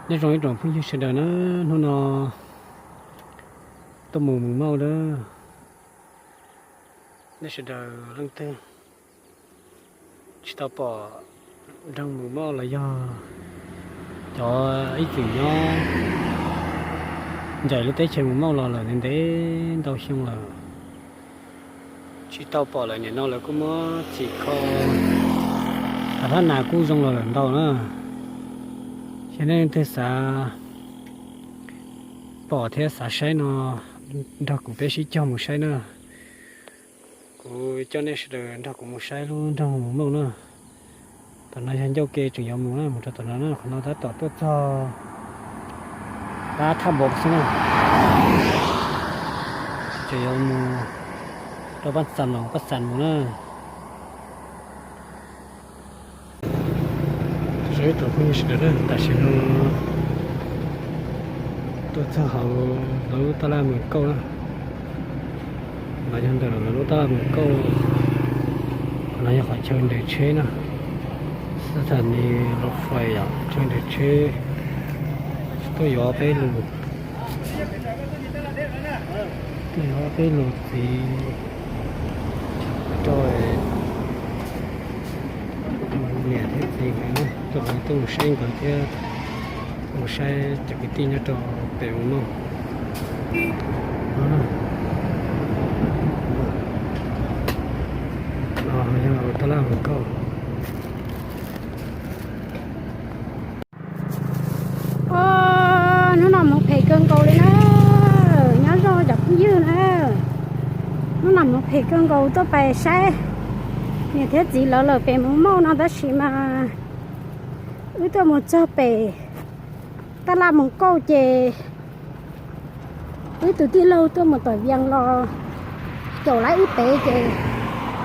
Nyob zoo ib tsoom phooj ywg sawv daws na, hnub no tuaj mus Mus Mauj na. Nej sawv daws leej twg tsis tau pom nroog Mus Mauj los yog cov ib txwm nyob ncaim lub teb chaws Mus Mauj los lawm ntev ntev ntau xyoo lawm, tsis tau pom lawm, nim no lawv kuj muab txhim kho, hab nas kuj zoo los lawm ntau na. Yog nej leej twg xav pom thiab xav saib no, nrog kuv peb sib cog mus saib na. Kuv coj nej sawv daws nrog kuv mus saib lub nroog Mus Mauj na. Tom no yog ncauj ke tseem yuav mus na, mus rau tom no na, qhov no tab tom tuaj txog pab Thaj Npaum xwb na. Tseem yuav mus rau Paj Xas los Paj Xas mus na. Sawv daws, tam sim no tuaj txog hauv lawv lub tab laj Mus Kauj na. Los yog ntawm lawv lub tab laj Mus Kauj, qhov no yog qhov chaw nres tsheb na. Xab tham ni los fais yom, chaw nres tsheb. Tuaj yuav peb lus, tuaj yuav peb lus txiv rau niam thiab txiv nkawd, tuaj mus saib nkawd thiab mus saib cov kwv tij nyob rau pem Mus Mauj. No yog tab laj Mus Kauj. Hnub no mus phem kawg nkaus li na. Nyob zoo cov phooj ywg na, hnub no mus phem kawg nkaus, tuaj pais saib niam thiab txiv lawv lawm pem Mus Mauj no tab sis mas wb tuaj mus txog pem tab laj Mus Kauj ces wb tus tij laug tuaj mus tom Vias los caum lawv wb pem ces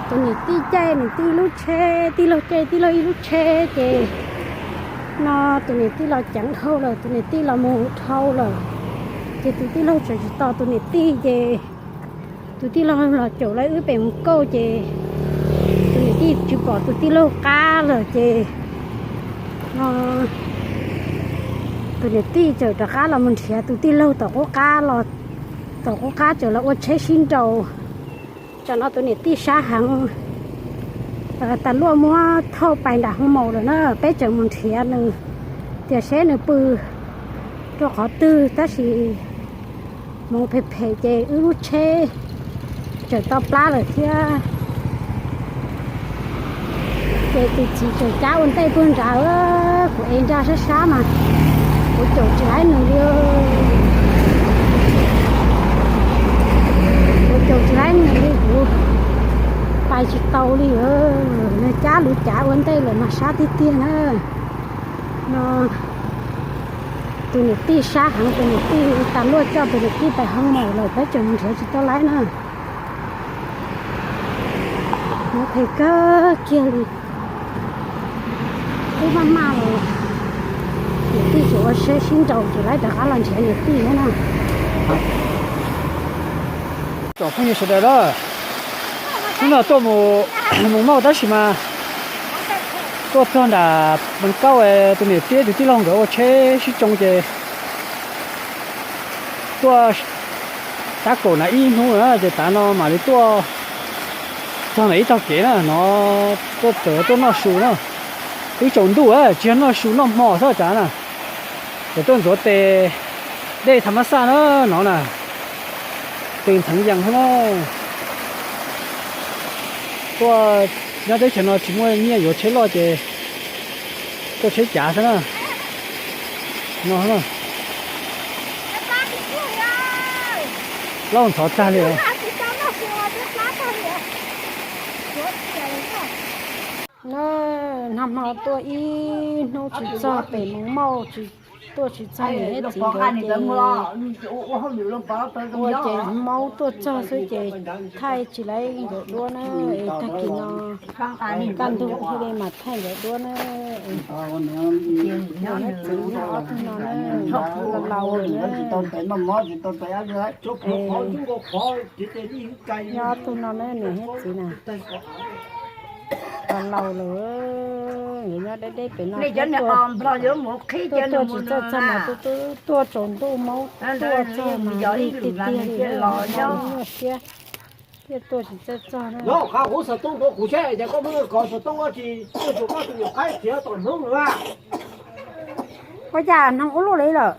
tus niam tij caij niam tij lub tsheb, tij laug caij tij laug ib lub tsheb ces no tus niam tij los ceev dhau lawm, tus niam tij los mus dhau lawm ces tus tij laug tseem tsis tos tus niam tij ces tus tij laug los caum lawv wb pem Mus Kauj ces tus niam tij tsis pom tus tij laug qab lawm ces no tus niam tij tseem rov qab los mus nrhiav tus tij laug tom qub qab los, tom qub qab tseem los ua tsheb sib nraus. Tsam no tus niam tij sab heev, tas luaj muab thauj pais nram hoo maum lawm na, peb tseem mus nrhiav nws tias seb nws pw rau qhov twg tab sis mus phem phem ces wb lub tsheb tseem tau plab lawm thiab. Ces tus txiv tseem cab ua ntej puag nrad, kuv ev nra sab sab mas kuv caum tsis laib nws li. Kuv caum tsis laib nws li, kuv pais tsis tau li. Nws cab luv cav ua ntej lawm mas sab tiag tiag na. No tus niam tij sab heev, tus niam tij tas luaj coj tus niam tij pais hoo maum lawm, peb tseem mus nrhiav tsis tau laib na. Mus phem kawg kiag li. Twb maj maj los niam tij tseem ua tsheb sib nraus ces lawv rov qab los nrhiav niam tij thiab na. Tsoom phooj ywg sawv daws na, hnub no tuaj mus Mauj tab sis mas tuaj txog nram Moos Kaub, tus niam tij tus tij laug nkawd ua tsheb sib tsoo ces tuaj tab kaum na ib hnub na ces tav no mam li tuaj txog ntawm ib tog kev na no, tuaj txawm tuaj noj su na. Twb tsaus ntuj tsis yog noj su noj hmo xwb tav na, ces tuaj ntxuav tes dej tham mab xaj na no na, tes ntxheev yees xwb na. Tuaj nyob teb chaws no tsis muaj nyiaj yuav tsheb loj ces tuaj tsheb cav xwb na. No na, plaub ntxhov tag li. Nag hmo tuaj ib hnub tsis txog pem Moos Mauj, tuaj tsis txog niam thiab txiv nkawd ces ua ces maub tuaj txog xwb ces thaij tsis laib nkawd duab na. Es tag kis no kaj ntug thiaj li mas thaij nkawd duab na. Niam thiab txiv nyob ob tug no na, laus laus lawm na. Nyob ob tug no na, niam thiab txiv na, laus laus lawm. Nyob deb deb pem no, tuaj tsis txawj txog mas tuaj tsaus ntuj, maub tuaj txog mas lig tiag tiag li, nyuaj siab. Thiaj tuaj tsis txawj txog na. Ua cas hnoos ua luaj li lawm?